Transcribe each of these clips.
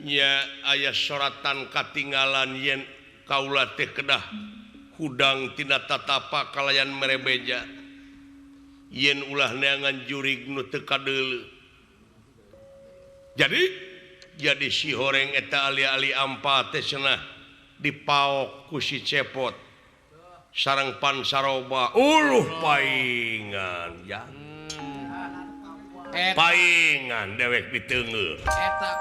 Nya aya soratan katinggalan yen kaula teh kedah hudang tina tatapa kalayan merebeja yen ulah neangan jurig nu teu kadeuleu. Jadi si horeng eta ali-ali ampa teh cenah dipaok ku si Cepot sareng Pansaroba uluh paingan ya. Paingan dewek diteungeuh. Eta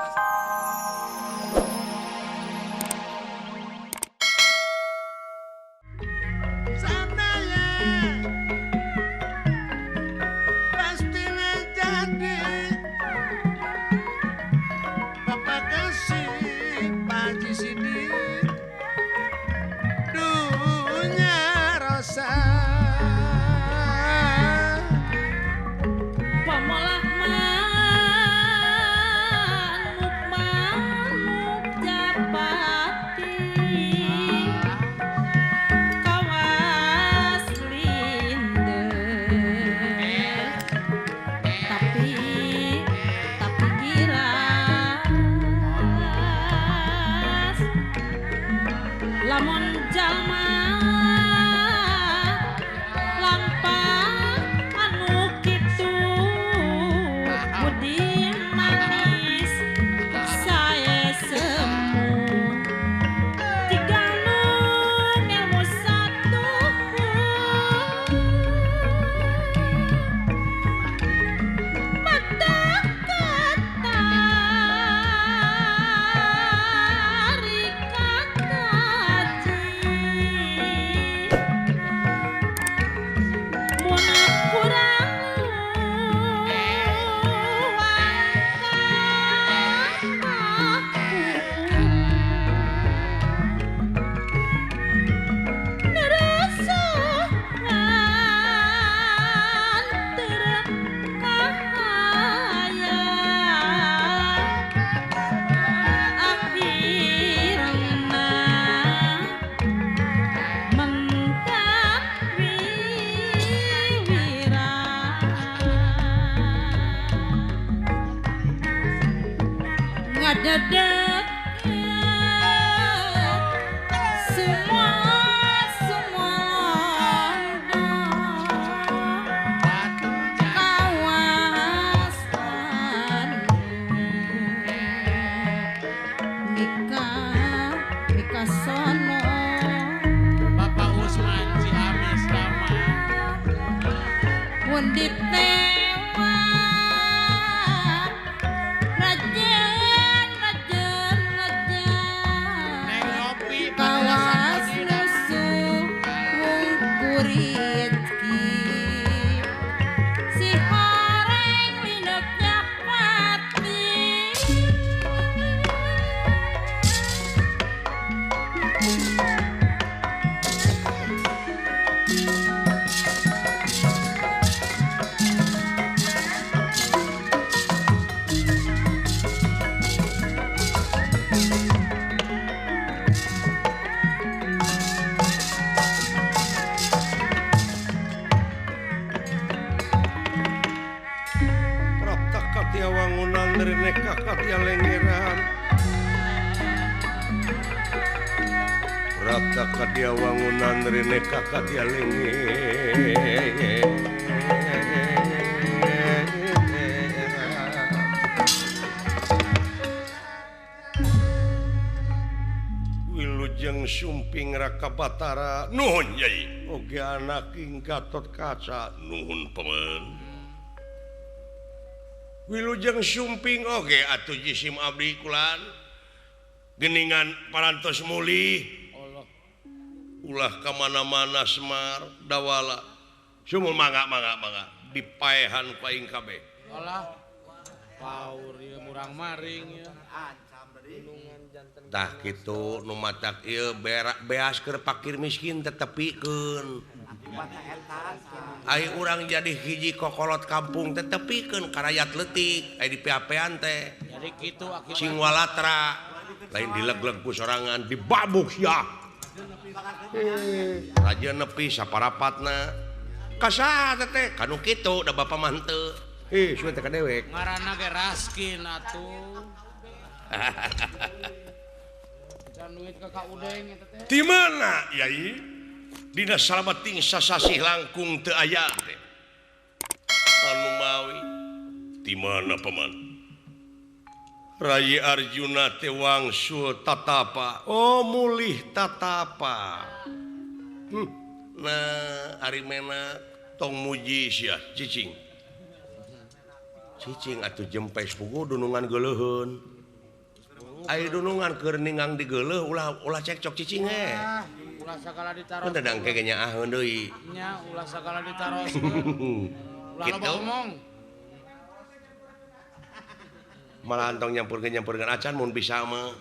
Wilujeng sumping Raka Batara nuhun Yai oge anak ing Gatot Kaca nuhun pemen Wilujeng sumping oge atuh jisim abdi kulan geningan parantos mulih ulah ka mana-mana Semar dawala sumul mangga mangga mangga dipaehan ku aing kabeh. Olah paur ieu murang maring ya. Tah kitu nu matak ieu beas keur pakir miskin tetepikeun. Ai urang jadi hiji kokolot kampung tetepikeun ka rakyat leutik ai di PAP-an teh. Jadi kitu akibat sing walatra lain dilegleg ku sorangan dibabuk sia. Raja nepi saparapatna kasaha teh kanu kitu da bapa mah henteu. Ih suwe teh ka dewek ngaranna ge raskin atuh. Di mana Yai? Dina salameting sasasih langkung teu aya teh. Anu mawi di mana paman? Rayi Arjuna teh wangsul tatapa. Oh mulih tatapa. Nah ari mena tong muji sia cicing. Cicing atuh jempes pugu dunungan geuleuheun. Ai dunungan keur ningang digeuleuh ulah ulah cekcok cicing eh. Ulah sagala ditaros. Kan engke ge nyaaheun deui. Nya ulah sagala ditaroskeun. Ulah loba omong. Malah antong nyampurkeun acan mun bisa mah.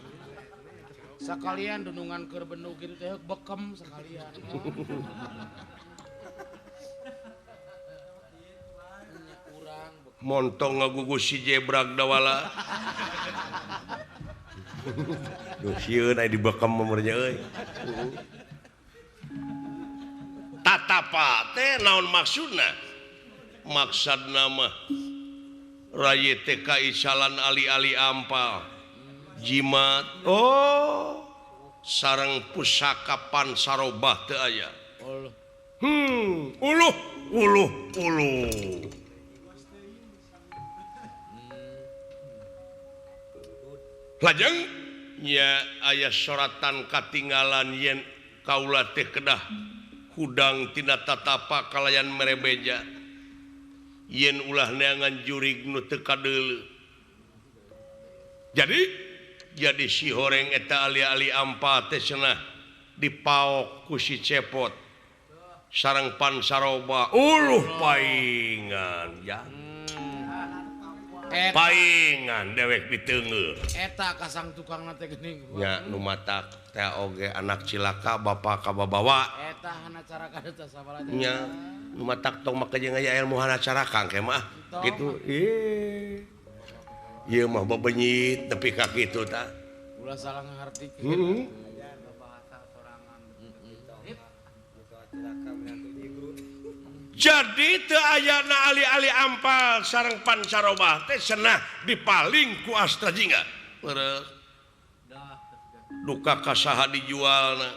Sakalian dunungan keur bendu kitu teh bekem sakalian. Montong ngagugus si jebrag dawala. Duh sieun aya dibekem umurnya euy. Tatapa teh naon maksudna? Maksudna mah rayi teh kaisalan ali-ali ampal. Jimat. Oh, sareng pusaka pansarobah teu aya. Uluh uluh uluh. Lajeng nya aya soratan katinggalan yen kaula teh kedah hudang tina tatapa kalayan merebeja yen ulah neangan jurig nu teu kadeuleu. Jadi si horeng eta ali-ali ampa teh cenah dipaok ku si Cepot sareng pansaroba uluh paingan ya. Paingan dewek diteungeuh. Eta kasang tukangna teh geuning. Nya nu matak teh oge anak cilaka bapa ka babawa. Eta hana caraka teh sabala teh. Nya nu matak tong make jeung aya ilmu hana caraka engke mah. Kitu. Ih. Ieu mah bebenyit nepi ka kitu tah. Ulah salah ngartikeun. Jadi teu ayana ali-ali ampal sareng pansarobah teh cenah dipaling ku Astra Jingga. Leres. Duka ka saha dijualna.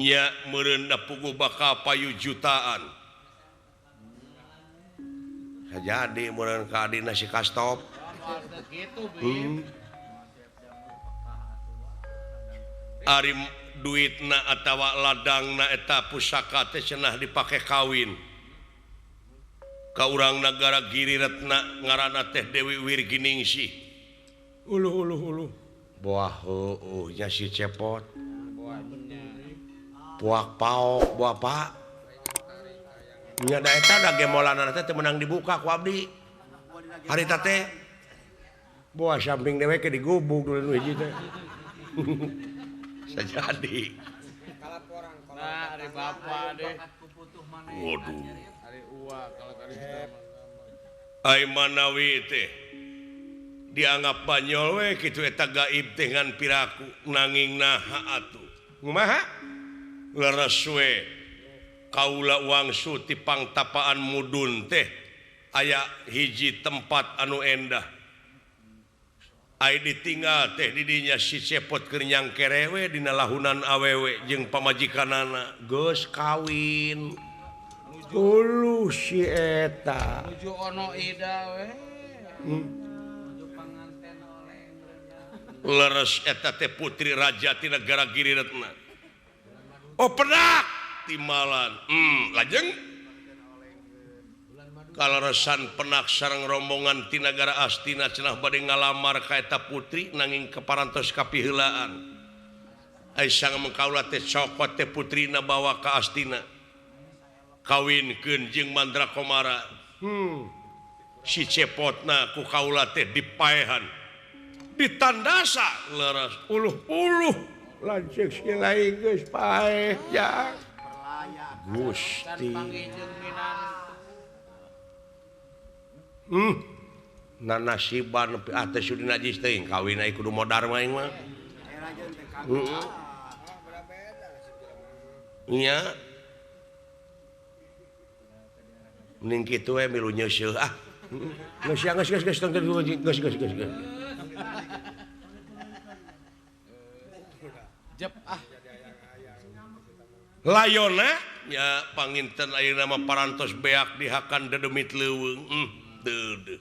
Nya meureun da puguh bakal payu jutaan. Sajadi meureun ka adina si Kastop. Ari duitna atawa ladangna eta pusaka teh cenah dipake kawin ka urang nagara Giri Retna ngaranna teh Dewi Wirginingsih. Uluh uluh uluh. Boah heueuh nya si Cepot. Puak paok buah pak. Nya da eta da gemolanna teh teu meunang dibuka ku abdi. Harita teh buah samping dewek digubug dulu hiji teh. Jadi nah, ari bapa deh. Waduh. Ai manawi teh dianggap banyol we kitu eta gaib teh ngan piraku nanging naha atuh. Kumaha? Leres we kaula wangsu ti pangtapaan mudun teh aya hiji tempat anu endah. Ai ditinggal teh didinya si Cepot keur nyangkerewe dina lahunan awewe jeung pamajikanana geus kawin. Uluh si eta. Nuju ono ida we. Leres eta teh putri raja ti negara Giri Retna. Oh penak timalan. Lajeng kaleresan penak sareng rombongan ti nagara Astina cenah bade ngalamar ka eta putri nanging keparantos kapiheulaan. Ai sang mengkaula teh cokot teh putrina bawa ka Astina. Kawinkeun jeung Mandra Komara. Si Cepotna ku kaula teh dipaehan. Ditandasa leres uluh-uluh lanceuk si lain geus paeh ya. Gusti. Nanasiban nepi ah teh sudi najis teuing kawin ai kudu modar mah aing mah. Nya. Mending kitu we milu nyeuseuh ah. Geus ya geus geus geus geus geus geus geus. Jep ah. Layona nya panginten ayeuna mah parantos beak dihakan dedemit leuweung. Deudeuh.